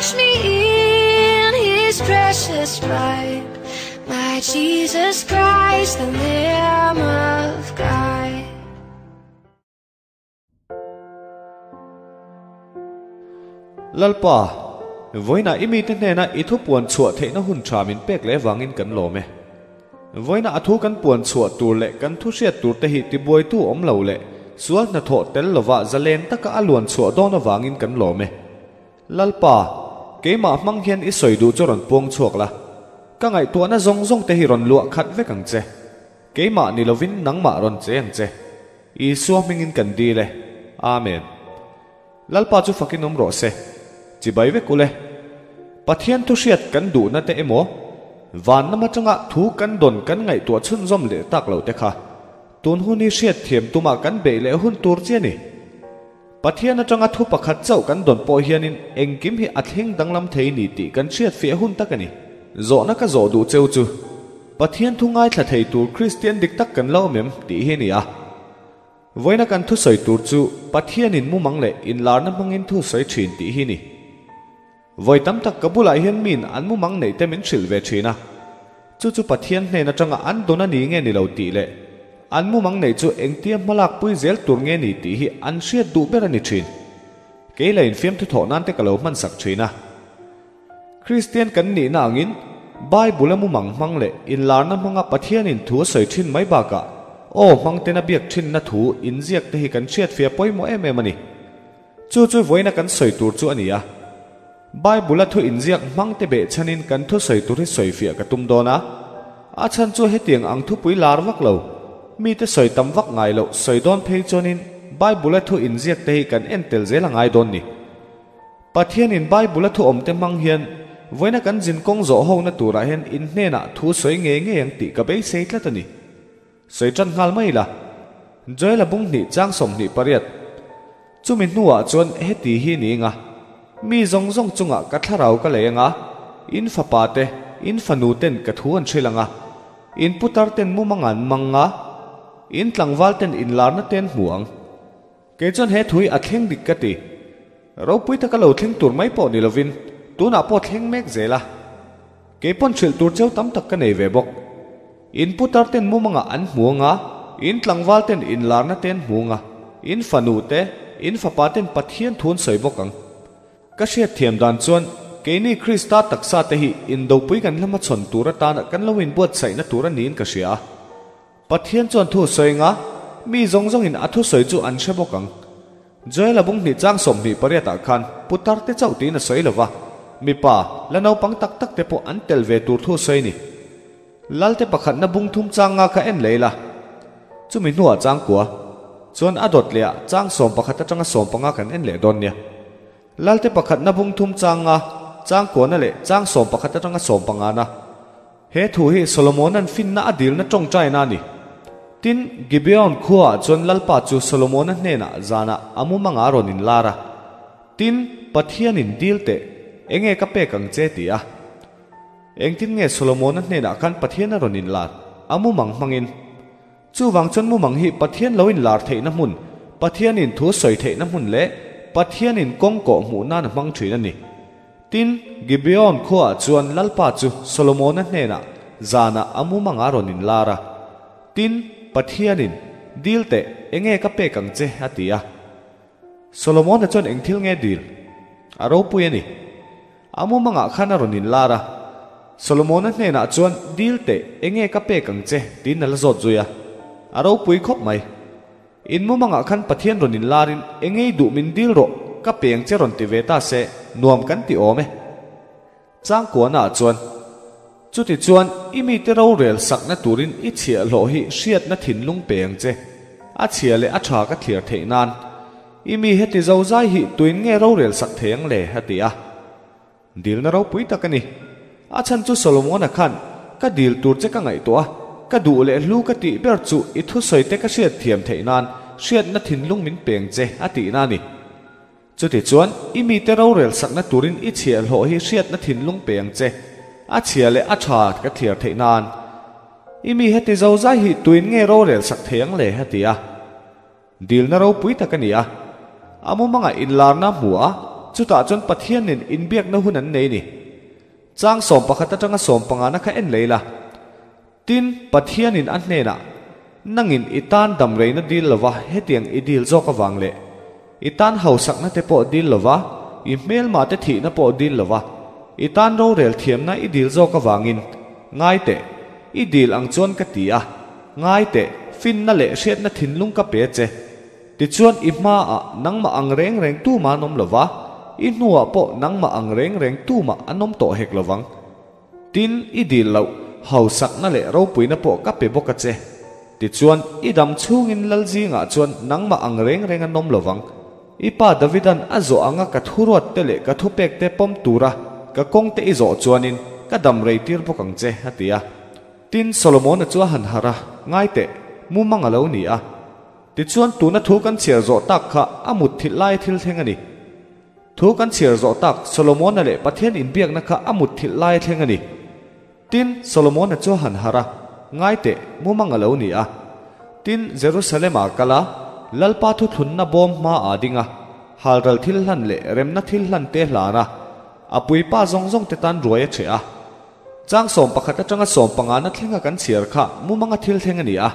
Wash me in His precious blood. My Jesus Christ, the Lamb of God. Lalpa, vawiinah i mite hnena i thu puan chhuah theihna hun tha min pek leh vangin kan lawm e. Vawiinah a thu kan puan chhuah tur leh kan thu hriat tur te hi tibuaitu awm lo leh sual hnathawh tel lova zalen taka a luan chhuah dawn avangin kan lawm e. Lalpa, keimah hmang hian i sawi duh chu rawn puang chhuak la. Ka ngaihtuahna zawng zawng te hi rawn luah khat vek ang che. Keimah ni lovin nangmah rawn che ang che. Isua hmingin kan dil e. Amen. Lalpa chu fakin awm rawh se. Chibai vek ule. Pathian thu hriat kan duhna te emaw, van lam atanga thu kan dawn kan ngaihtuah chhunzawm leh tak lo te kha, tun hun hi hriat thiam tuma kan beih leh hun tur chi a ni. Pathian atanga thu pakhat chauh kan dawn pawh hianin engkim hi a thleng danglam thei ni tih kan hriat fiah hun tak a ni. Zawhna ka zawh duh cheu chu, Pathian thu ngaithla thei tur Kristian dik tak kan la awm em tih hi a ni a. Vawiina kan thusawi tur chu Pathianin mumang leh inlarna hmangin thu sawi thin tih hi ni. Vawi tam tak ka bulah hian miin an mumang neih te min hrilh ve thin a. Chu chu Pathian hnen atanga an dawn a ni nge ni lo tih leh an mumang neih chu engtia hmalak pui zel tur nge ni tih hi an hriat duh ber a ni thin. Kei la infiamthu thawh nan te ka lo hmansak thin a. Kristian kan nihna angin Bible-a mumang hmang leh inlarna hmanga Pathianin thu a sawi thin mai bakah aw hmang tena biak thinna thu inziak te hi kan hriatfiah pawimawh em em a ni. Chu chu vawiina kan sawi tur chu a ni a. Bible-a thu inziak hmang te behchhanin kan thu sawi tur hi sawifiah ka tum dawn a. A chhan chu hetiang ang thupui lar vak lo, mite sawi tam vak ngai loh sawi dawn phei chuanin Bible-a thu inziak te hi kan en tel zel a ngai dawn ni. Pathianin Bible-a thu awmte hmang hian vawiina kan zin kawng zawh hona turah hian in hnenah thu sawi ngei ngei ang tih ka beisei tlat a ni. Sawi tan nghal mai la. Joela bung hnih chang 28. Chumi hnuah chuan heti hi ni eng a, Mi zawng zawng chungah ka thlarau ka lei ang a, in fapa te, in fanu ten ka thu an hrilh ang a, in putar ten mumang an mang a, in tlangval ten inlarna te an hmu ang. Kei chuan he thui a thleng dik ka ti. Ropui taka lo thleng tur mai pawh ni lovin tunah pawh thleng mek zel a. Kei pawn hrilh tur cheu tam tak ka nei ve bawk. In putar ten mumangah an hmu anga, in tlangval ten inlarna te an hmu anga, in fanu te, in fapa ten Pathian thu an sawi bawk ang. Ka hriatthiam dan chuan keini Krista taksa te hi indopui kan hla hmachhawn tur atana kan lo inbuatsaihna tur a niin ka hria a. Pathian chuan thu sawi anga mi zawng zawngin a thusawi chu an hre bawk ang. Joel-a bung hnih chang 28 ah khan putar te chauh tiin a sawi lo va, mipa, la naupang tak tak te pawh an tel ve tur thu sawi a ni. Lalte pakhatna bung thum chang nga kha en leh ila. Chumi hnuah chang kua chuan a dawt leh ah chang 11 atanga 15 kan en leh dawn nia. Lalte pakhatna bung thum chang nga, chang kuana leh chang 11 atanga 15 na. He thu hi Solomona'n finna a dilna tawngtaina a ni. Tin, Gibeon khuaah chuan Lalpa chu Solomona hnenah zanah a mumanga rawn inlar a. Tin, Pathianin dil teh, enge ka pek ang che ti a. Engtin nge Solomona hnenah khan Pathian a rawn inlar? A mumang hmangin. Chuvang chuan mumang hi Pathian lo inlar theihna hmun, Pathianin thu sawi theihna hmun leh Pathianin kawng kawh hmuh nan a hmang thin a ni. Tin, Gibeon khuaah chuan Lalpa chu Solomona hnenah zanah a mumanga rawn inlar a. Tin, Pathianin, Dil teh, enge ka pek ang che? a ti a. Solomona chuan eng thil nge dil? A ropui a ni. A mumangah khan a rawn inlar a. Solomona hnenah chuan, Dil teh, enge ka pek ang che? tiin a la zawt zui a. A ropui khawp mai. In mumangah khan Pathian rawn inlarin, Engei duh min dil rawh, ka pe ang che rawn ti ve ta se, nuam kan ti awm e. Changkuanaah chuan, Chuti chuan i mite rorel sakna turin i chhiahhlawh hi hriatna thinlung pe ang che, a chhia leh a tha ka thliar theih nan. I mi heti zozai hi tuin nge rorel sak thei ang le? a ti a. Dilna ropui tak a ni. A chhan chu Solomona khan, Ka dil tur che ka ngaihtuah a, ka duh leh hlu ka tih ber chu i thusawi te ka hriat thiam theih nan hriatna thinlung min peng che, a tihna a ni. Chutichuan, i mite rorel sakna turin i chhiahhlawh hi hriatna thinlung pe ang che, a chhia leh a tha ka thliar theih nan. I mi heti zozai hi tuin nge rorel sak thei ang le? a ti a. Dilna ropui tak a ni a. A mumangah inlarna a hmu a, Chutah chuan Pathianin inbiakna hun an nei ni. Chang 11 atanga 15 na kha en lei la. Tin, Pathianin a hnenah, Nangin i tan dam reina dil lova hetiang i dil zawk avang leh i tan hausakna te pawh dil lova i hmelma te thihna pawh dil lova i tan rorel thiamna i dil zawk avangin ngai teh i dil ang chuan ka ti a ngai teh finna leh hriatna thinlung ka pe che tichuan i hmaah nangmah ang reng reng tuma an awm lova i hnuah pawh nangmah ang reng reng tuma an awm tawh hek lovang. Tin, i dil loh hausakna leh ropuina pawh ka pe bawk a che. Tichuan, i dam chhungin lal zingah chuan nangmah ang reng reng an awm lovang. I pa Davidan a zawh anga ka thuruat te leh ka thupek te pawm tura ka kawng te i zawh chuanin ka dam rei tir bawk ang che, a ti a. Tin, Solomona chu a han harh a, Ngai teh, mumang a lo ni a. Tichuan, tuna thu kan chhiar zawh tak kha a mut thilh laia thil thleng a ni. Thu kan chhiar zawh tak Solomona leh Pathian inbiakna kha a mut thilh laia thleng a ni. Tin, Solomona chu a han harh a, Ngai teh, mumang a lo ni a. Tin, Jerusalem-a kal a, Lalpa thuthlunna bawm hma aa ding a, halral thil hlan leh remna thil hlan te hlan a, a puipa zawng zawng te tan ruai a cheh a. Chang 11 atanga 15 na thlenga kan chhiar kha mumanga thil thleng a ni a.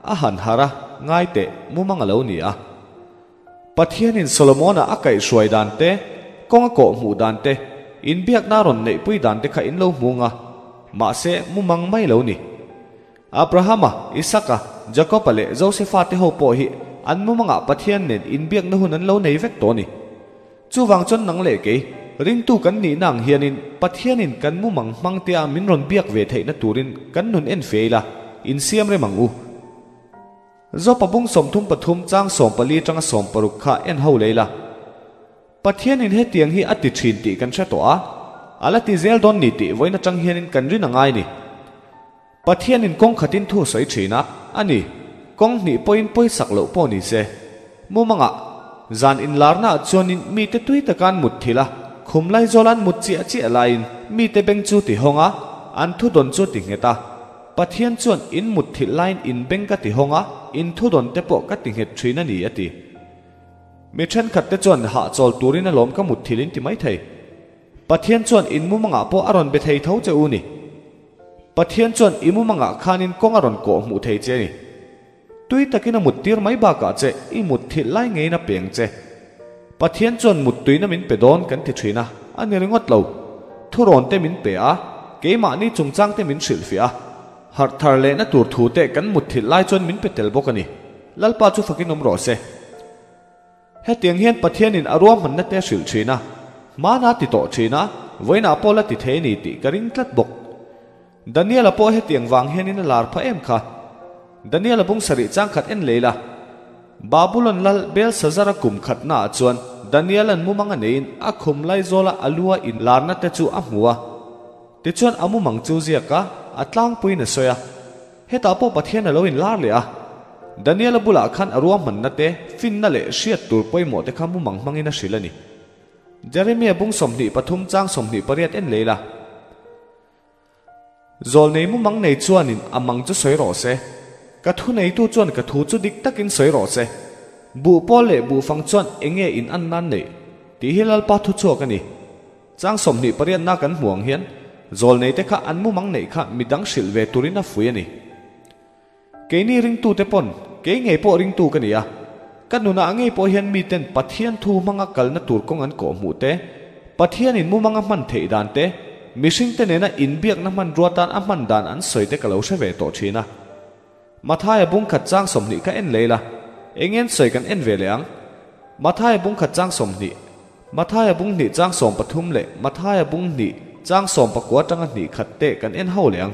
A han harh a, Ngai teh, mumang a lo ni a. Pathianin Solomona a kaihhruai dan te, kawng a kawh hmuh dan te, inbiakna rawn neihpui dan te kha in lo hmu nga, mahse mumang mai lo ni. Abrahama, Isaka, Jakoba leh Josefa te ho pawh hi an mumangah Pathian nen inbiakna hun an lo nei vek tawh a ni. Chuvang chuan nang leh kei, ringtu kan nihna ang hianin Pathianin kan mumang hmang tea min rawn biak ve theihna turin kan nun en fe ila, insiam rem ang u. Zopa bung 33 chang 14 tanga 16 kha en ho lei la. Pathianin hetiang hi a ti thin tih kan hre tawh a, a la ti zel dawn ni tih vawiin atang hianin kan rin a ngai ni. Pathianin kawng khatin thu sawi thin a, a ni, kawng hnih pawhin pawisak loh pawh ni se. Mumangah, zan inlarnaah chuanin mite tui taka an mut thilh a, khum lai zawla an mut chiah chiah laiin mite beng chu ti hawng a, an thudawn chu ti nghet a. Pathian chuan in mut thilh laiin in beng ka ti hawng a, in thudawn te pawh ka ti nghet thin a ni, a ti. Mi thenkhat te chuan hahchawl turin alawm ka mut thilh in ti mai thei. Pathian chuan in mumangah pawh a rawn be thei tho che u ni. Pathian chuan i mumangah khanin kawng a rawn kawh hmuh thei che a ni. Tui takin a mut tir mai bakah che i mut thilh lai ngeiin a peng che. Pathian chuan mut tuina min pe dawn kan ti thin a, a ni ringawt lo. Thurawn te min pe a, keimahni chungchang te min hrilhfiah a. Harh thar lehna tur thu te kan mut thilh lai chuan min pe tel bawk a ni. Lalpa chu fakin awm rawh se. Hetiang hian Pathianin a ruahmanna te a hrilh thin a, hmana ti tawh thin a, vawiinah pawh la ti thei a ni tih ka ring tlat bawk. Daniela pawh hetiang vang hianin a lar pha em kha. Daniela bung sarih chang khat en lei la. Babulon lal Belshazzar-a kum khatnaah chuan Daniela'n mumang a neiin a khum laizawla a lua inlarna te chu a hmu a. Tichuan a mumang chu ziak a, a tlangpuiin a sawi a. Hetah pawh Pathian a lo inlar leh a. Daniela bulah khan a ruahmanna te, finna leh hriat tur pawimawh te kha mumang hmangin a hrilh a ni. Jeremia bung 23 chang 28 en lei la. Zawl nei mumang nei chuanin a mang chu sawi rawh se. Ka thu neitu chuan ka thu chu dik takin sawi rawh se. Buh pawl leh buhfang chuan enge in an nan neih? Tih hi Lalpa thu chhuak a ni. Chang 28 na kan hmu ang hian zawl nei te kha an mumang neih kha midang hrilh ve turin a fui a ni. Keini ringtute pawn kei ngei pawh ringtu ka ni a. Ka nunah ngei pawh hian miten Pathian thu hmanga kalna tur kawng an kawh hmuh te, Pathianin mumanga hman theih dan te, mihringte nena inbiakna hmanrua tan a hman dan an sawi te ka lo hre ve tawh thin a. Mathaia bung khat chang 20 ka en lei la, eng en sawi kan en ve leh ang. Mathaia bung khat chang 20, Mathaia bung 2 chang 13 leh Mathaia bung 2 chang 19 atanga hnih khat te kan en ho leh ang.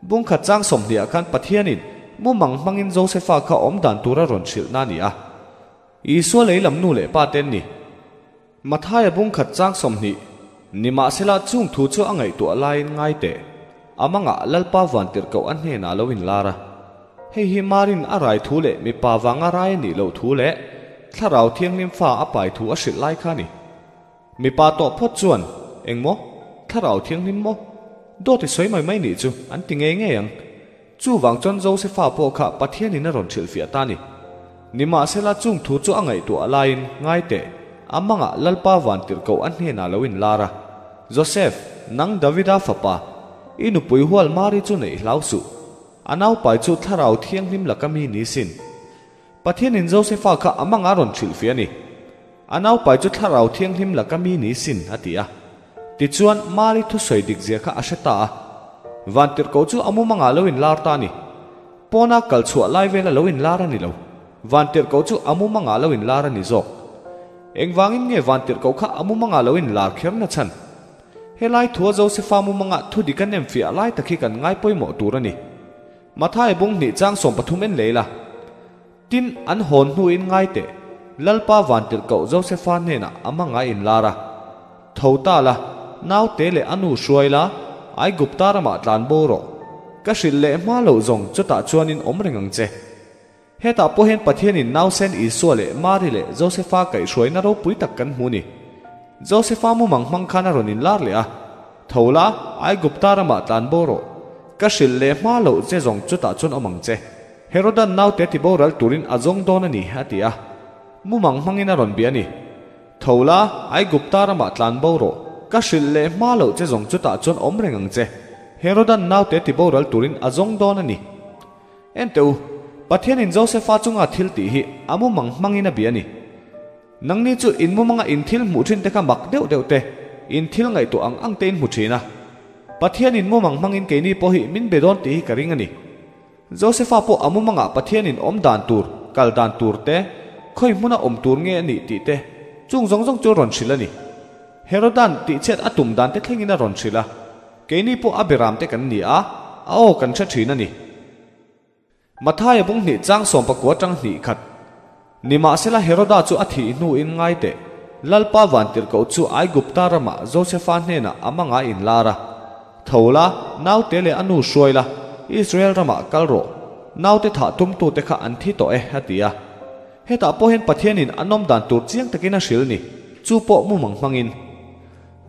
Bung khat chang 20 ah khan Pathianin mumang hmangin Josefa kha awm dan tura rawn hrilh na ni a. Isua lei lam nu leh pa ten ni. Mathaia bung khat chang 20, nimahsela chung thu chu a ngaihtuah laiin ngai teh. Amangah Lalpa van tirhkoh a hnenah lo inlar a. Hei hi Marin a rai thu leh mipa vanga rai a nih loh thu leh thlarau thianghlim fa a pai thu a hrilh lai kha a ni. Mipa tawh phawt chuan, Engmaw? Thlarau thianghlim maw? Dawt i sawi mai mai nih chu an ti ngei ngei ang. Chuvang chuan Josefa pawh kha Pathianin a rawn hrilhfiah ta a ni. Nimahsela chung thu chu a ngaihtuah laiin ngai teh. Amanga Lalpa vantirhkoh a hnenah lo inlar a, Josef, nang Davida fapa, i nupui hual Mari chu neih hlau suh. A naupai chu Thlarau Thianghlim laka mi ni sin. Pathianin Josefa kha amanga rawn hrilhfiah a ni. A naupai chu Thlarau Thianghlim laka mi ni sin, a ti a. Tichuan, Mari thusawi dikzia kha a hre ta a. Vantirhkoh chu a mumangah lo inlar ta a ni. Pawna kal chhuah lai vela lo inlar a ni lo. Vantirhkoh chu a mumangah lo inlar a ni zawk. Engvangin nge vantirhkoh kha a mumangah lo inlar kher na chhan? Helai thua Josefa mumangah thu dik a nem fiah lai tak hi kan ngai pawimawh tur a ni. Mathai bung hnih chang 30 en lei la. Tin, an hawn hnuin ngai teh, Lalpa vantirhkoh Josefa hnenah a mangah inlar a. Tho ta la, naute leh a nu hruai la, Aigupta ramah tlan bo rawh. Ka hrilh leh hma loh zawng chutah chuanin awm reng ang che. Hetah pawh hian Pathianin nausen Isua leh Mari leh Josefa kaihhruaina ropui tak kan hmu ni. Josefa mumang hmang khan a rawn inlar leh a, Tho la, Aigupta ramah tlan bo rawh. Ka hrilh leh hma loh che zawng chutah chuan awm ang che. Herodan naute ti boral turin a zawng dawn a ni, a ti a. Mumang hmangin a rawn bia a ni. Tho la, Aigupta ramah tlan bo rawh. Ka hrilh leh hma loh che zawng chutah chuan awm reng ang che. Herodan naute ti boral turin a zawng dawn a ni. Enteh u, Pathianin Josefa chunga thil tih hi a mumang hmangin a bia a ni. Nangni chu in mumanga in thil hmuh thin te kha mak deuh deuh te, in thil ngaihtuah ang ang te in hmu thin a. Pathianin mumang hmangin keini pawh hi min be dawn tih hi ka ring a ni. Josefa pawh a mumangah Pathianin awm dan tur, kal dan tur te, khawi hmuna awm tur nge a nih tih te, chung zawng zawng chu rawn hrilh a ni. Herodan tihchhiat a tum dan te thlengin a rawn hrilh a. Keini pawh a beram te kan ni a, a aw kan hre thin a ni. Mathaia bung hnih chang 19 tang hnih khat. Nimahsela Heroda chu a thih hnuin ngai teh, Lalpa vantirhkoh chu Aigupta ramah Josefa hnenah a manga inlar a. Tho la, naute leh a nu hruai la, Israel ramah kal rawh. Naute thah tumtute kha an thi tawh e, a ti a. Hetah pawh hian Pathianin a nawm dan tur chiang takin a hrilh ni, chu pawh mumang hmangin.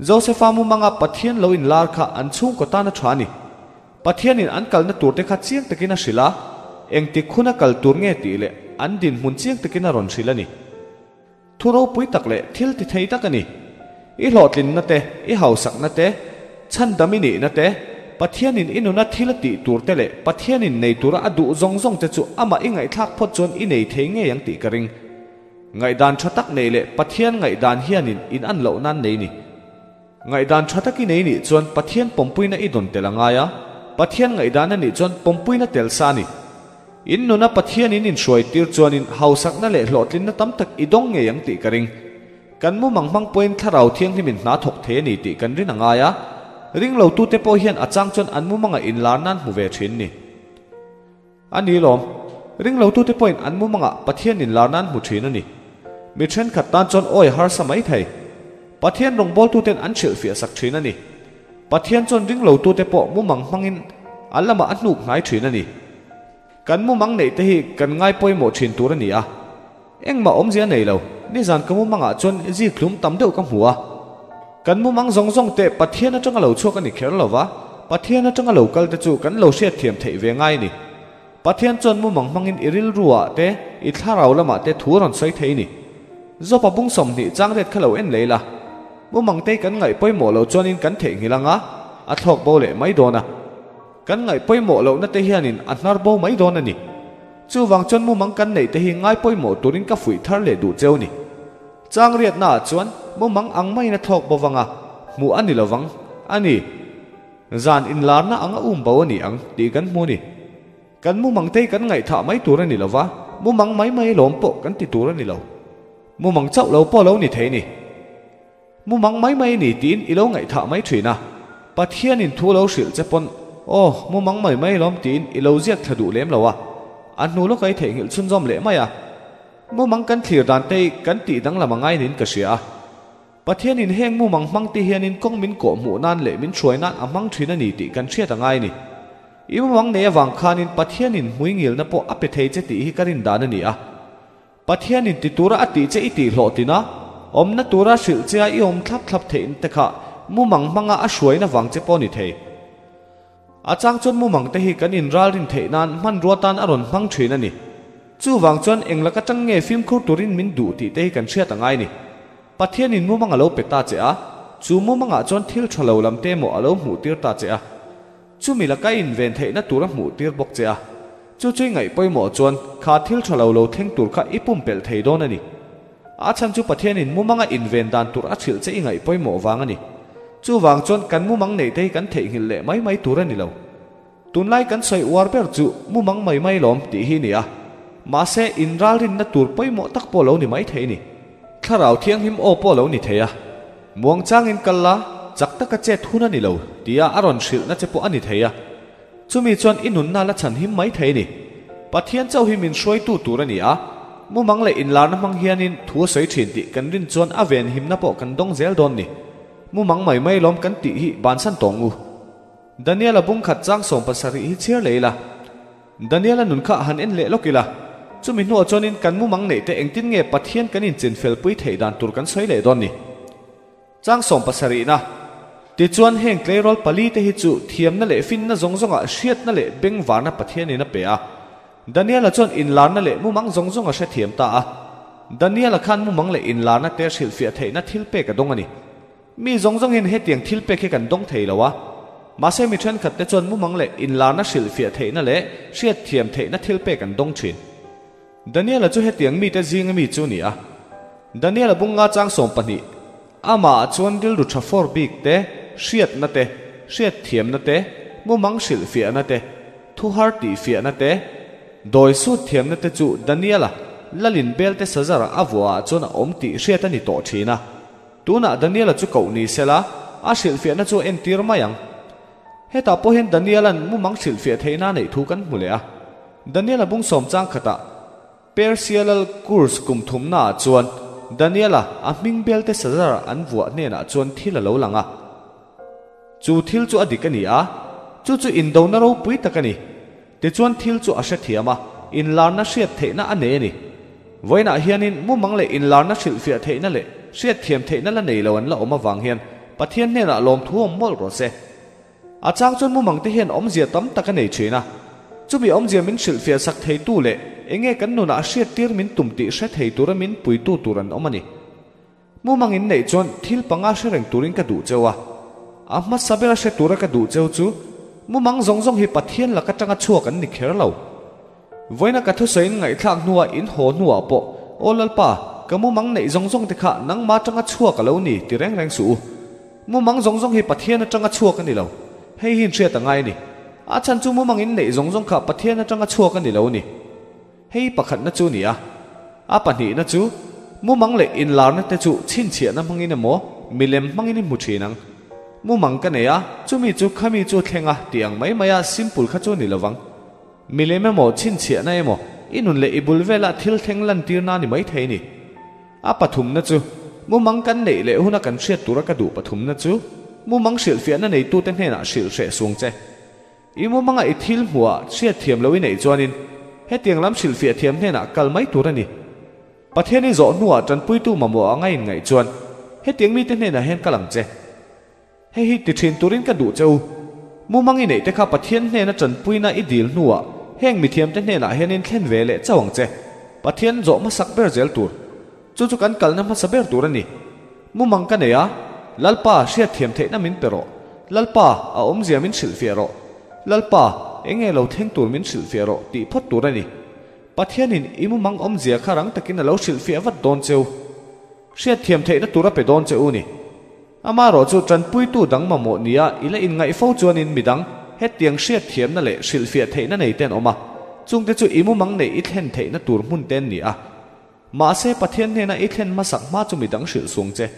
Josefa mumanga Pathian lo inlar kha an chhungkaw tan a tha a ni. Pathianin an kalna turte kha chiang takin a hrilh a, engtik hun a kal tur nge tih leh an dinhmun chiang takin a rawn hrilh a ni. Thu ropui tak leh thil ti thei tak a ni. I hlawhtlinna te, i hausakna te, chhandam i nihna te, Pathianin i nuna thil a tih tur te leh Pathianin nei tura a duh zawng zawng te chu amah i ngaihthlak phawt chuan i nei thei ngei ang tih ka ring. Ngaihdan tha tak nei leh Pathian ngaihdan hianin in an loh nan nei ni. Ngaihdan tha tak i nei nih chuan Pathian pawmpuina i dawn tel a ngai a, Pathian ngaihdan a nih chuan pawmpuina tel sa a ni. In nuna Pathian in inhruai tir chuanin hausakna leh hlawhtlinna tam tak i dawng ngei ang tih ka ring. Kan mumang hmang pawhin Thlarau Thianghlimin hna thawk thei a ni tih kan rin a ngai a, ringlotute pawh hian a chang chuan an mumanga inlar nan hmu ve thin ni. A ni lawm. Ringlotute pawhin an mumangah Pathian inlar nan hmu thin a ni. Mi thenkhat tan chuan awi harsa mai thei. Pathian rawngbawltuten an hrilhfiah sak thin a ni. Pathian chuan ringlotute pawh mumang hmangin a lamah a hnuk hnai thin a ni. Kan mumang neih te hi kan ngai pawimawh thin tur a ni a. Engmah awmzia nei lo, nizan ka mumangah chuan zikhlum tam deuh ka hmu a. Kan mumang zawng zawng te Pathian atanga lo chhuak a ni kher lo va, Pathian atanga lo kal te chu kan lo hriatthiam theih ve ngai a ni. Pathian chuan mumang hmangin i rilruah te, i thlarau lamah te thu a rawn sawi thei a ni. Zawpa bung 20 chang ret kha lo en lei la. Mumang te kan ngaih pawimawh lo chuanin kan theihnghilh ang a, a thlawk bo leh mai dawn a. Kan ngaih pawimawh lohna te hianin a hnar bo mai dawn a ni. Chuvang chuan mumang kan neih te hi ngai pawimawh turin ka fuih thar leh duh cheu ni. Chang riatnaah chuan mumang ang maiin a thlawk bo vang a, hmuh a ni lo vang a ni. Zan inlarna ang a um bo a ni ang tih kan hmu ni. Kan mumang te hi kan ngaihthah mai tur a ni lo va, mumang mai mai lawm pawh kan ti tur a ni lo. Mumang chauh lo pawh lo ni thei ni. Mumang mai mai ni tiin i lo ngaihthah mai thin a, Pathianin thu lo hrilh che pawn, Aw, mumang mai mai lawm tiin i lo ziak thla duh lem lo a, a hnu lawka i theihnghilh chhunzawm leh mai a. Mumang kan thlir dan te hi kan tih danglam a ngai niin ka hria a. Pathianin heng mumang hmang te hianin kawng min kawh hmuh nan leh min hruai nan a hmang thin a ni tih kan hriat a ngai ni. I mumang nei avang khanin Pathianin hmuingilna pawh a pe thei che tih hi ka rin dan a ni a. Pathianin ti tura a tih che i tih hlawhtin a, awmna tura hrilh che a i awm thlap thlap theih te kha mumang hmanga a hruaina vang che pawh ni thei. A chang chuan mumang te hi kan inralrin theih nan hmanrua tan a rawn hmang thin a ni. Chuvang chuan eng laka tang nge fimkhur turin min duh tih te hi kan hriat a ngai ni. Pathianin mumang a lo pe ta che a, chu mumangah chuan thil tha lo lam te emaw a lo hmuh tir ta che a. Chumi laka i inven theihna tur a hmuh tir bawk che a. Chu chu i ngaih pawimawh chuan kha thil tha lo lo thleng tur kha i pumpelh thei dawn a ni. A chhan chu Pathianin mumanga inven dan tur a hrilh che i ngaih pawimawh vang a ni. Chuvang chuan kan mumang neih te hi kan theihnghilh leh mai mai tur a ni lo. Tunlai kan sawi uar ber chu mumang mai mai lawm tih hi ni a. Mahse inralrinna tur pawimawh tak pawh lo ni mai thei ni. Thlarau thianghlim aw pawh lo ni thei a. Muangchangin kal la, chak taka chet hun a ni lo tia a rawn hrilhna che pawh a ni thei a. Chumi chuan i nunna la chhan him mai thei a ni. Pathian chauh hi min hruaitu tur a ni a, mumang leh inlarna hmang hianin thu a sawi thin tih kan rin chuan a ven himna pawh kan dawng zel dawn ni. Mumang mai mai lawm kan tih hi bansan tawng u. Daniela bung khat chang 17 hi chhiar leh ila. Daniela nun kha han en leh lawk ila. Chumi hnuah chuanin kan mumang neih te engtin nge Pathian kan inchinfel pui theih dan tur kan sawi leh dawn ni. Chang sawmpasarihna, Tichuan heng tleirawl pali te hi chu thiamna leh finna zawng zawngah hriatna leh bengvarna Pathianin a pe a. Daniela chuan inlarna leh mumang zawng zawng a hrethiam ta a. Daniela khan mumang leh inlarna te hrilhfiah theihna thil pek a dawng a ni. Mi zawng zawngin hetiang thil pek hi kan dawng thei lo a. Mahse mi thenkhat te chuan mumang leh inlarna hrilhfiah theihna leh hriatthiam theihna thil pek an dawng thin. Daniela chu hetiang mite zinga mi chu ni a. Daniela bunga chang 12, Amah chuan rilru tha fawr bik te, hriatna te, hriatthiamna te, mumang hrilhfiahna te, thuhar tihfiahna te, dawi sut thiamna te chu Daniela lalin belte sazara a vuahah chuan a awm tih hriat a ni tawh thin a. Tunah Daniela chu koh ni sela, a hrilhfiahna chu a entir mai ang. Hetah pawh hian Daniela'n mumang hrilhfiah theihna a neih thu kan hmu leh a. Daniela bung sawm chang khatah Persia lal Kurs kum thumnaah chuan Daniela a hming belte Sazar an vuah hnenah chuan thil a lo lang a. Chu thil chu a dik a ni a, chu chu indona ropui tak a ni. Tichuan thil chu a hrethiam a, inlarna hriat theihna a nei a ni. Vawiinah hianin mumang leh inlarna hrilhfiah theihna leh hriatthiam theihna la nei lo an la awm avang hian Pathian hnenah lawmthu awm mawlh rawh se. A chang chuan mumang te hian awmzia tam tak a nei thin a. Chumi awmzia min hrilhfiah sak theitu leh enge kan nunah hriattir min tum tih hre thei tura min puitu tur an awm a ni. Mumang in neih chuan thil panga hre reng turin ka duh cheu a. A hmasa bera hre tura ka duh cheu chu mumang zawng zawng hi Pathian laka tanga chhuak an ni kher lo. Vawiina ka thusawiin ngaihthlak hnuah in haw hnuah pawh, Aw Lalpa, ka mumang neih zawng zawng te kha nangma tanga chhuak a lo ni ti reng reng suh u. Mumang zawng zawng hi Pathian atanga chhuak a ni lo. Hei hi inhriat a ngai a ni. A chhan chu mumang in neih zawng zawng kha Pathian atanga chhuak a ni lo a ni. Hei pakhatna chu ni a. A pahnihna chu, mumang leh inlarna te chu chhinchhiahna hmangin emaw, milem hmangin i hmu thin ang. Mumang ka nei a, chumi chu khami chu thleng a tih ang mai maia simple kha chu ni lovang. Milem emaw, chhinchhiahna emaw, i nun leh i bul velah thil thleng lantirna a ni maithei a ni. A pathumna chu, mumang kan neih leh huna kan hriat tura ka duh pathumna chu, mumang hrilhfiahna neitute hnenah hrilh hreh sung che. I mumanga i thil hmuhah hriatthiam lo i neih chuanin hetiang lam hrilhfiah thiam hnenah kal mai tur a ni. Pathian i zawh hnuah tanpuitu mamawh anga inngaih chuan hetiang mite hnenah hian kal ang che. Hei hi ti thin turin ka duh che u. Mumang i neih te kha Pathian hnena tanpuina i dil hnuah heng mithiamte hnenah hianin thlen ve leh chauh ang che. Pathian zawh hmasak ber zel tur. Chu chu kan kalna hmasa ber tur a ni. Mumang ka nei a, Lalpa, hriatthiam theihna min pe rawh. Lalpa, a awmzia min hrilhfiah rawh. Lalpa, eng nge lo thleng tur min hrilhfiah rawh tih phawt tur a ni. Pathianin i mumang awmzia kha rang takin a lo hrilhfiah vat dawn cheu. Hriatthiam theihna tur a pe dawn che u ni. Amaherawh chu tanpuitu dang mamawh nia i la inngaih fo chuanin midang hetiang hriatthiamna leh hrilhfiah theihna nei te an awm a, chungte chu i mumang neih i thlen theihna tur hmun te an ni a. Mahse Pathian hnena i thlen hmasak hma chu midang hrilh sung che.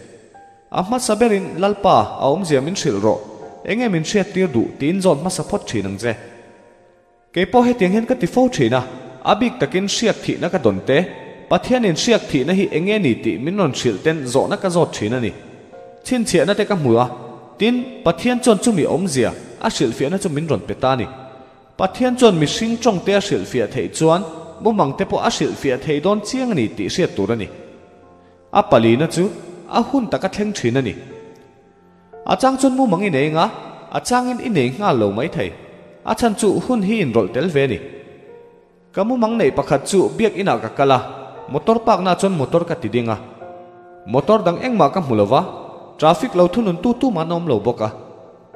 A hmasa berin Lalpa a awmzia min hrilh rawh, enge min hriattir duh tiin zawn hmasa phawt thin ang che. Kei pawh hetiang hian ka ti fo thin a, a bik takin hriak thihna ka dawn te, Pathianin hriak thihna hi enge ni tih min rawn hrilh ten zawhna ka zawt thin a ni. Chhinchhiahna te ka hmu a, tin, Pathian chuan chumi awmzia a hrilhfiahna chu min rawn pe ta a ni. Pathian chuan mihring tawng te a hrilhfiah theih chuan mumang te pawh a hrilhfiah thei dawn chiang a ni tih hriat tur a ni. A palina chu a hun taka thleng thin a ni. A chang chuan mumang i nei nga, a changin i nei nghal lo mai thei. A chhan chu hun hi inrawlh tel ve a ni. Ka mumang neih pakhat chu biak inah ka kal a, motor park na chuan motor ka ti ding a. Motor dang engmah ka hmu lo va, traffic lo thunun tu tumah an awm lo bawk a.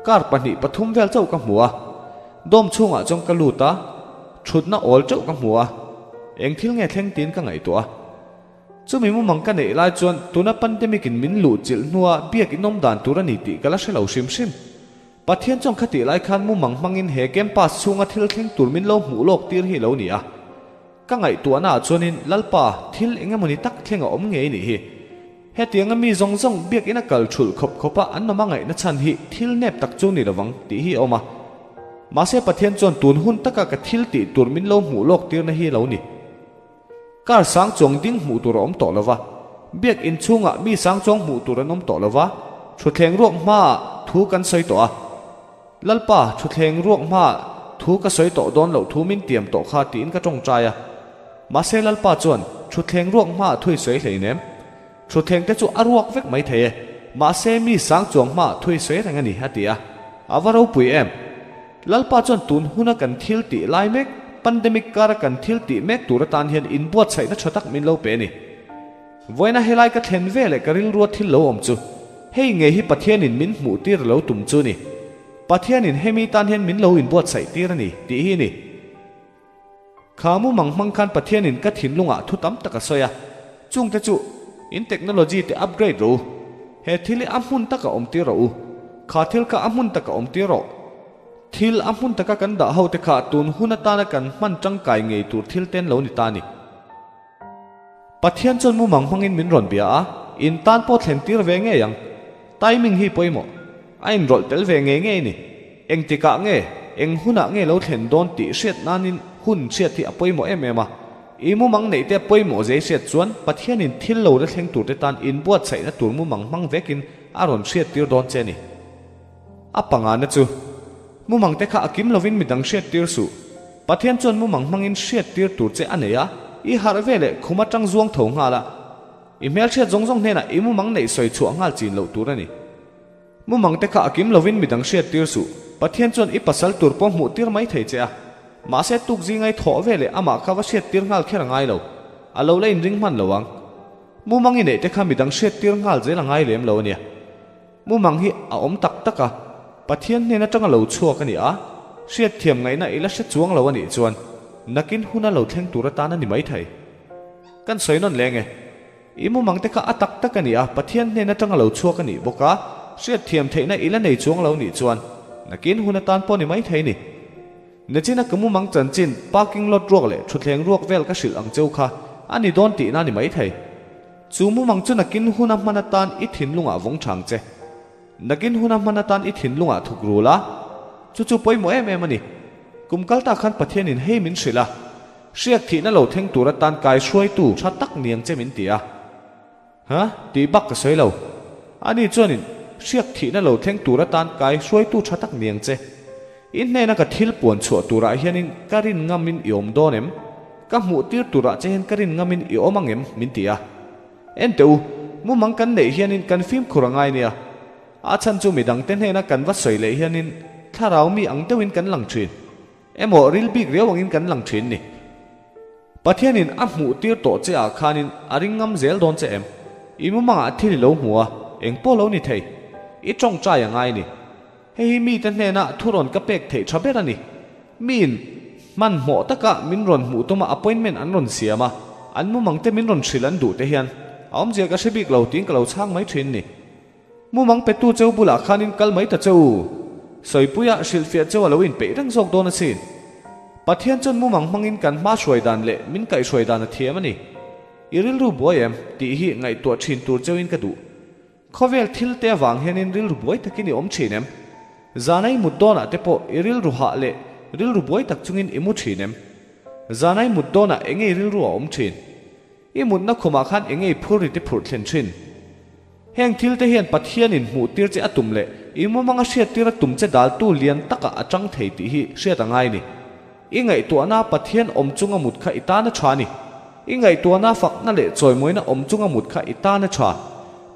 Car pahnih pathum vel chauh ka hmu a, dawm chhungah chuan ka lut a, thutna awl teuh ka hmu a, eng thil nge thleng tiin ka ngaihtuah a. Chumi mumang ka neih lai chuan tuna pandemic in min luh chilh hnua biak in awm dan tur a ni tih ka la hre lo hrim hrim. Pathian chuan khatih lai khan mumang hmangin he campus chhunga thil thleng tur min lo hmuh lawk tir hi lo ni a. Ka ngaihtuahna ah chuanin Lalpa thil eng emawni tak thleng a awm ngei nih hi. Hetianga mi zawng zawng biakina kal thulh khawp khawpa an awm a ngaihna chhan hi thil nep tak chu ni lovang tih hi a awm a. Mahse Pathian chuan tun hun taka ka thil tih tur min lo hmuh lawk tirna hi lo ni. Car sang chuang ding hmuh tur a awm tawh lova, biak in chhungah mi sang chuang hmuh tur an awm tawh lova, thutthleng ruak hmaah thu kan sawi tawh a. Lalpa, thutthleng ruak hmaah thu ka sawi tawh dawn loh thu min tiam tawh kha tiin ka tawngtai a. Mahse Lalpa chuan, Thutthleng ruak hmaah thu i sawi hleinem. Thutthleng te chu a ruak vek mai thei e. Mahse mi sang chuang hmaah thu i sawi reng a ni, a ti a. A va ropui em! Lalpa chuan tun huna kan thil tih lai mek, pandemic kara kan thil tih mek tur atan hian inbuatsaihna tha tak min lo pe a ni. Vawiina helai ka thlen ve leh ka rilrua thil lo awm chu, hei nge hi Pathianin min hmuh tir lo tum chu ni. Pathianin hemi tan hian min lo inbuatsaih tir a ni, tih hi a ni. Kha mumang hmang khan Pathianin ka thinlungah thu tam tak a sawi a, chungte chu in technology te upgrade rawh u, he thil hi a hmun taka awm tir rawh u, kha thil kha a hmun taka awm tir rawh. Thil a hmun taka kan dah ho te kha tun hun atana kan hman tangkai ngei tur thil ten lo ni ta a ni. Pathian chuan mumang hmangin min rawn bia a, in tan pawh thlen tir ve ngei ang. Timing hi pawimawh. A inrawlh tel ve ngei ngei a ni. Engtikah nge, eng hunah nge lo thlen dawn tih hriat nanin hun hriat hi a pawimawh em em a. I mumang neih te pawimawh zei hriat chuan Pathianin thil lo la thleng turte tan inbuatsaihna tur mumang hmang vekin a rawn hriat tir dawn che a ni. A pangana chu, mumang te kha a kim lovin midang hriat tir suh. Pathian chuan mumang hmangin hriat tir tur che a nei a, i harh ve leh khum atang zuang tho nghal a. I hmelhriat zawng zawng hnenah i mumang neih sawi chhuah nghal chin loh tur a ni. Mumang te kha a kim lovin midang hriat tir suh. Pathian chuan i pasal tur pawh hmuh tir mai thei che a. Mahse tuk zingai thawh ve leh amah kha va hriat tir nghal kher a ngai lo. A lo la inring hman lo ang. Mumang i neih te kha midang hriat tir nghal zel a ngai lem lo a nia. Mumang hi a awm tak tak a, Pathian hnen atanga lo chhuak a ni a, hriatthiam ngaihna i la hre chuang lo a nih chuan nakin huna lo thleng tur atan a ni maithei. Kan sawi nawn leng e. I mumang te kha a tak tak a ni a, Pathian hnen atanga lo chhuak a nih bawk a, hriatthiam theihna i la nei chuang lo nih chuan nakin hun atan pawh a ni maithei ni. Nachina ka mumang chanchin parking lot ruak leh thutthleng ruak vel ka hrilh ang cheu kha a ni dawn tihna a ni maithei. Chu mumang chu nakin huna hman atan i thinlungah vawng thang che. Nakin huna hman atan i thinlungah thuk rul a, chu chu pawimawh em em a ni. Kum kal tak khan Pathianin hei min hrilh a, hriak thihna lo thleng tur atan kai hruaitu tha tak niang che min ti a. Ha? Tih bak ka sawi lo. Ani chuanin hriak thihna lo thleng tur atan kai hruaitu tha tak niang che. I hnena ka thil puan chhuah turah hianin ka rin ngamin i awm dawn em? Ka hmuh tir turah che hian ka rin ngamin i awm ang em? Min ti a. En teh u, mumang kan neih hianin kan fimkhur a ngai nia. A chhan chu midangte hnena kan va sawi leh hianin thlarau mi ang deuhin kan lang thin. Emaw ril bik riau angin kan lang thin ni. Pathianin a hmuh tir tawh che ah khanin a ring ngam zel dawn che em? I mumangah thil i lo hmu a, eng pawh lo ni thei. I tawngtai a ngai ni. Hei hi mite hnena thu rawn ka pek theih tha ber a ni. Miin hmanhmawh taka min rawn hmuh tuma appointment an rawn siam a, an mumang te min rawn hrilh an duh te hian a awmzia ka hre bik lo tiin ka lo chhang mai thin ni. Mumang petu cheu bulah khanin kal mai ta cheu. Sawipuia hrilhfiah cheu a lo inpeih reng zawk dawn asin. Pathian chuan mumang hmangin kan hma hruai dan leh min kaihhruai dan a thiam a ni. I rilru buai em? tih hi ngaihtuah thin tur cheuin ka duh. Khawvel thil te avang hianin rilru buai takin i awm thin em? Zanai mut dawnah te pawh i rilru hah leh rilru buai tak chungin i mu thin em? Zanai mut dawnah enge i rilru a awm thin? I mutna khumah khan enge i phur rit i phurh thlen thin? Heng thil te hian Pathianin hmuh tir che a tum leh i mumanga hriat tir a tum che daltu lian takah a tang thei tih hi hriat a ngai ni. I ngaihtuahna Pathian awm chunga mut kha i tan a tha a ni. I ngaihtuahna fakna leh chawimawina awm chunga mut kha i tan a tha.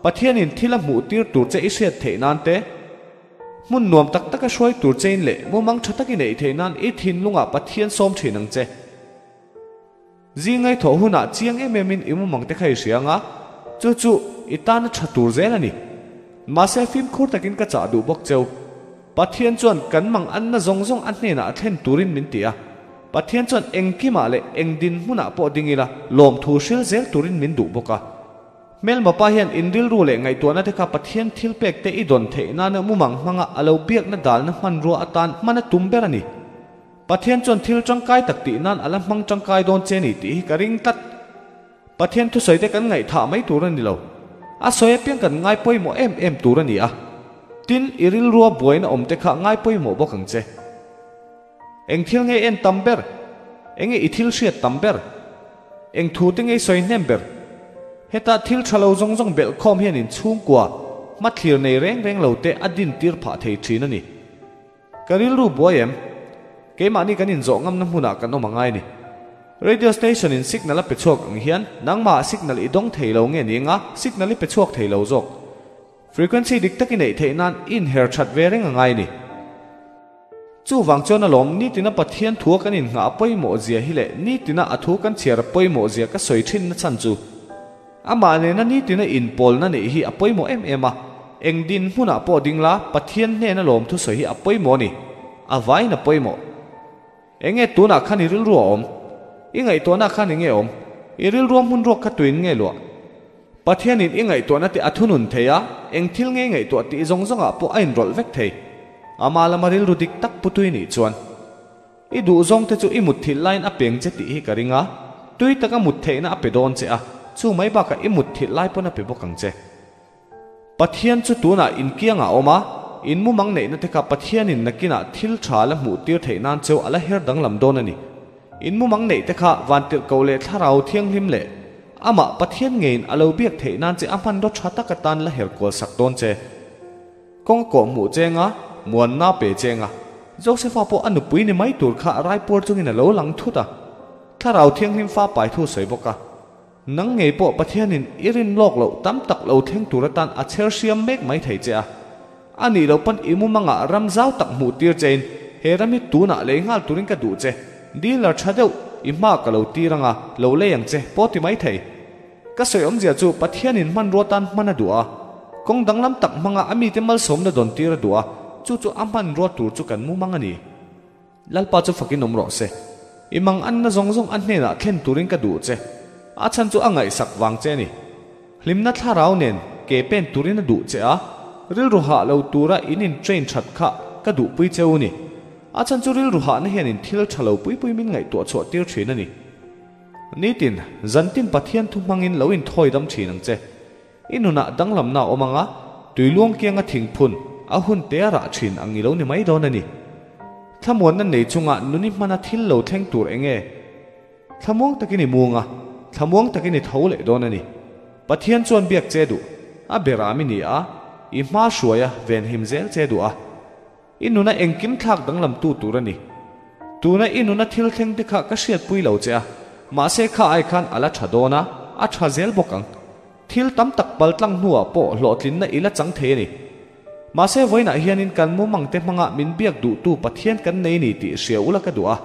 Pathianin thil a hmuh tir tur che i hriat theih nan te, hmun nuam tak taka hruai tur chein leh mumang tha tak i neih theih nan i thinlungah Pathian sawm thin ang che. Zingai thawh hunah chiang em em in i mumang te kha i hria ang a, chu chu i tana tha tur zel a ni. Mahse fimkhur takin ka chah duh bawk cheu. Pathian chuan kan mang anna zawng zawng a hnenah a thlen turin min ti a. Pathian chuan engkimah leh eng dinhmunah pawh ding ila lawmthu hril zel turin min duh bawk a. Hmelma pa hian in rilru leh ngaihtuahna te kha Pathian thilpek te i dawn theih nana mumang hmanga a lo biakna dalna hmanrua atan hman a tum ber a ni. Pathian chuan thil tangkai tak tih nan a la hmang tangkai dawn che ni tih hi ka ring tlat. Pathian thusawi te kan ngaihthah mai tur a ni lo. A sawi apiang kan ngai pawimawh em em tur a ni a. Tin, i rilrua buaina awm te kha ngai pawimawh bawk ang che. Eng thil nge en tam ber? Enge i thil hriat tam ber? Eng thu te nge i sawi hnem ber? Heta thil tha lo zawng zawng belh khawm hian in chhungkua hmathlir nei reng reng lo te a din tir phah thei thin a ni. Ka rilru buai em? Keimahni kan inzawh ngamna hmunah kan awm a ngai ni. Radio station in signal a pe chhuak ang hian nangmah signal i dawng thei lo nge ni anga signal i pe chhuak thei lo zawk. Frequency dik tak i neih theih nan i inher that ve reng a ngai ni. Chuvang chuan alawm nitina Pathian thua kan inngah a pawimawh zia hi leh nitina a thu kan chhiar a pawimawh zia ka sawi thin na chhan chu amah nena nitina inpawlna neih hi a pawimawh em em a, eng din hmunah pawh ding la Pathian hnena lawm thusawi hi a pawimawh a ni, a vaiin a pawimawh. Enge tunah khan i rilru a awm? I ngaihtuahna khan enge awm? I rilrua hmun ruak kha tuin nge luah? Pathianin i ngaihtuahna te a thunun thei a, eng thil nge i ngaihtuah tih zawng zawngah pawh a inrawlh vek thei. Ama lama rilru dik tak putui nih chuan i duh zawng te chu i mut thilh laiin a peng che tih hi ka ring a, tui taka mut theihna a pe dawn che a, chu mai bakah i mut thilh lai pawn a pe bawk ang che. Pathian chu tunah inkiangah a awm a, in mumang neihna te kha Pathianin nakinah thil tha la hmuh tir theih nan cheu a la her danglam dawn a ni. In mumang neih te kha vantirhkoh leh thlarau thianghlim leh amah Pathian ngeiin a lo biak theih nan che a hmanraw tha tak atan la her kual sak dawn che. Kawng a kawh hmuh chenga, muanna pe chenga, Josefa pawh a nupui ni mai tur kha raipuar chungin a lo lang thut a, thlarau thianghlim fa pai thu sawi bawk a. Nang ngei pawh Pathianin i rin lawk loh tam tak lo thleng tur atan a chher hriam mek mai thei che a. A nih loh pawn i mumangah ram zau tak hmuh tir chein he ram hi tunah lei nghal turin ka duh che, dealer tha deuh i hma ka lo tir anga lo lei ang che pawh ti mai thei. Ka sawi awmzia chu Pathianin hmanrua tan hman a duh a, kawng danglam tak hmanga a mite malsawmna dawn tir a duh a, chu chu a hmanrua tur chu kan mumang a ni. Lalpa chu fakin awm rawh se. I mang anna zawng zawng a hnenah thlen turin ka duh che. A chhan chu a ngaihsak vang che a ni. Hlimna thlarau nen ke pen turin a duh che a, rilru hah lo tura in in train that kha ka duhpui che u ni. A chhan chu rilru hahna hian in thil tha lo pui pui min ngaihtuah chhuah tir thin a ni. Nitin, zantin Pathian thu hmangin lo inthawi dam thin ang che. I nunah danglamna a awm ang a, tuiluang kianga thingphun a hun te a rah thin ang i lo ni mai dawn a ni. Thlamuanna nei chunga nuni hmana thil lo thleng tur eng nge? Thlamuang takin i mung a, thlamuang takin i tho leh dawn a ni. Pathian chuan biak che duh, a beram i ni a, i hma hruai a venhim zel che duh a. I nuna engkim thlak danglamtu tur a ni. Tuna i nuna thil thleng te kha ka hriatpui lo che a, mahse kha ai khan a la tha dawn a, a tha zel bawk ang. Thil tam tak pal tlang hnuah pawh hlawhtlinna i la chang thei a ni. Mahse vawiinah hianin kan mumang te hmanga min biak duhtu Pathian kan nei ni tih hria ula ka duh a.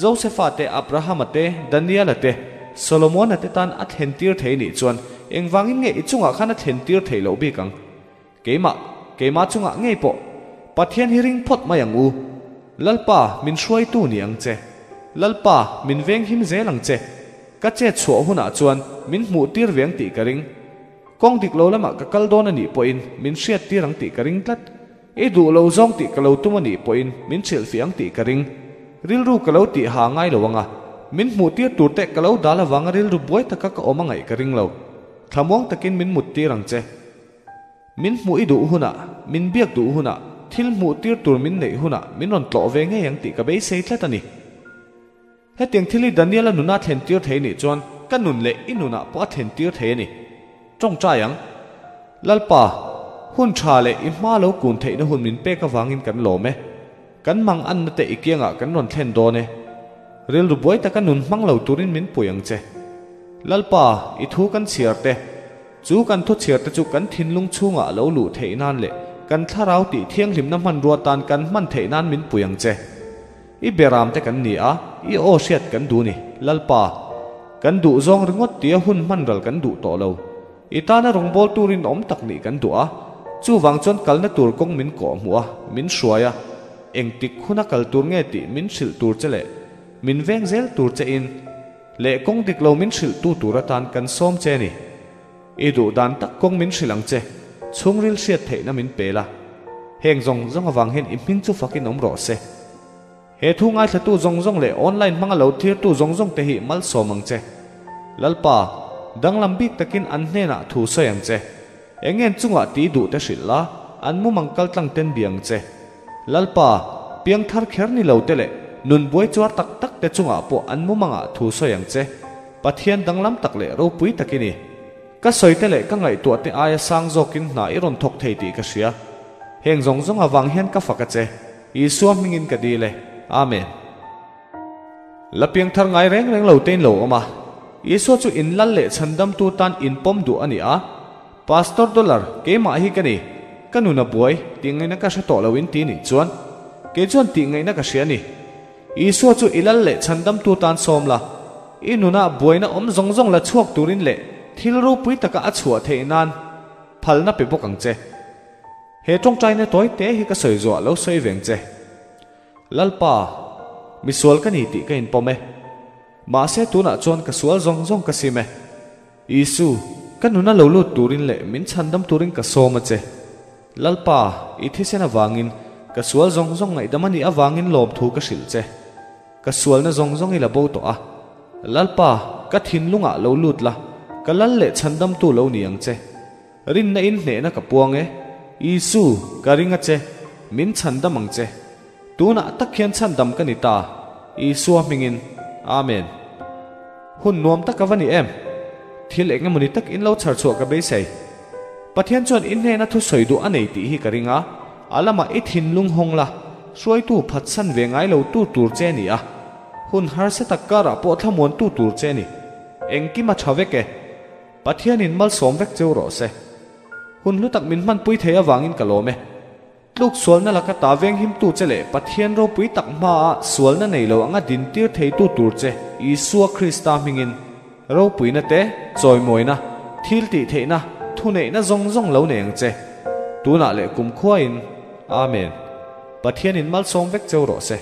Josefa te, Abrahama te, Daniela te, Solomona te tan a thlentir thei nih chuan engvangin nge i chungah khan a thlentir theih loh bik ang? Keimah, keimah chungah ngei pawh Pathian hi ring phawt mai ang u. Lalpa, min hruaitu ni ang che. Lalpa, min venghim zel ang che. Ka chet chhuah hunah chuan min hmuh tir ve ang tih ka ring. Kawng dik lo lamah ka kal dawn a nih pawhin min hriat tir ang tih ka ring tlat. I duh lo zawng tih ka lo tum a nih pawhin min hrilhfiah ang tih ka ring. Rilru ka lo tih ha ngai lo ang a, min hmuh tir tur te ka lo dal avanga rilru buai taka ka awm a ngaih ka ring lo. Thlamuang takin min mut tir ang che. Min hmuh i duh hunah, min biak duh hunah, thil hmuh tir tur min neih hunah min rawn tlawh ve ngei ang tih ka beisei tlat a ni. Hetiang thil hi Daniela nuna thlen tir thei nih chuan ka nun leh i nunah pawh a thlen tir thei a ni. Tawngtai ang. Lalpa, hun tha leh i hma lo kun theihna hun min pek avangin kan lawm e. Kan mang anna te i kiangah kan rawn thlen dawn e. Rilru buai taka nun hmang lo turin min pui ang che. Lalpa, i thu kan chhiar te. Chu kan thuchhiar te chu kan thinlung chhungah a lo luh theih nan leh kan thlarau tih thianghlimna hmanrua tan kan hman theih nan min pui ang che. I beram te kan ni a, i aw hriat kan duh ni, Lalpa. Kan duh zawng ringawt tia hun hman ral kan duh tawh lo. I tana rawngbâwl tur rinawm tak nih kan duh a, chuvang chuan kalna tur kawng min kawh hmuh a, min hruai a, engtik huna kal tur nge tih min hrilh tur che leh min veng zel tur che in leh kawng dik lo min hrilh tu tur atan kan sawm che a ni. I duh dan tak kawng min hrilh ang che, chhungril hriat theihna min pe la. Heng zawng zawng avang hian i hming chu fakin awm rawh se. He thu ngaithlatu zawng zawng leh online hmanga lo thirtu zawng zawng te hi malsawm ang che. Lalpa, danglam bik takin an hnenah thu sawi ang che. Engen chungah tih duh te hrilh la, an mumang kal tlang ten bia ang che. Lalpa, piangthar kher ni lo te leh nun buai chuar tak tak te chungah pawh an mumangah thu sawi ang che. Pathian danglam tak leh ropui tak i ni. Ka sawi te leh ka ngaihtuah te aia sang zawkin hna i rawn thawk thei tih ka hria. Heng zawng zawng avang hian ka fak a che. Isua hmingin ka dil e. Amen. La piangthar ngai reng reng lo tein lo awm a. Isua chu in lal leh chhandamtu tan in pawm duh a ni a. Pastor Dollar, keimah hi ka ni. Ka nun a buai, tih ngaihna ka hre tawh lo in ti nih chuan. Kei chuan tih ngaihna ka hria a ni. Isua chu i lal leh chhandamtu tan sawm la. I nunah buaina awm zawng zawng la chhuak turin leh thil ropui taka a chhuah theih nan phalna pe bawk ang che. He tawngtaina tawi te hi ka sawi zuah lo sawi veng che. Lalpa, misual ka ni tih ka inpawm e. Mahse tunah chuan ka sual zawng zawng ka sim e. Isu, ka nuna lo lut turin leh min chhandam turin ka sawm a che. Lalpa, i thisen avangin, ka sual zawng zawng ngaihdam a nih avangin lawmthu ka hrilh che. Ka sualna zawng zawng i la bo tawh a. Lalpa, ka thinlungah lo lut la, ka lal leh chhandamtu lo ni ang che. Rinna in hnehna ka puang e. Isu, ka ring a che, min chhandam ang che. Tunah tak hian chhandam ka ni ta, Isua hmingin. Amen. Hun nuam tak a va ni em? Thil eng emawni tak in lo chhar chhuah ka beisei. Pathian chuan i hnehna thusawi duh a nei tih hi ka ring a, a lamah i thinlung hawng la, hruaitu phatsan ve ngai lo tu tur che a ni a. Hun harsa tak karah pawh thlamuantu tur che a ni. Engkim a tha vek e. Pathianin malsawm vek cheu rawh se. Hun hlu tak min hmanpui thei avangin ka lawm e. Tluk sualna laka ta venghimtu che leh Pathian ropui tak hmaah sualna nei lo anga dintir theitu tur che Isua Krista hmingin ropuina te, chawimawina, thil tih theihna, thuneihna zawng zawng lo nei ang che. Tunah leh kumkhuain. Amen. Pathianin malsawm vek cheu rawh se.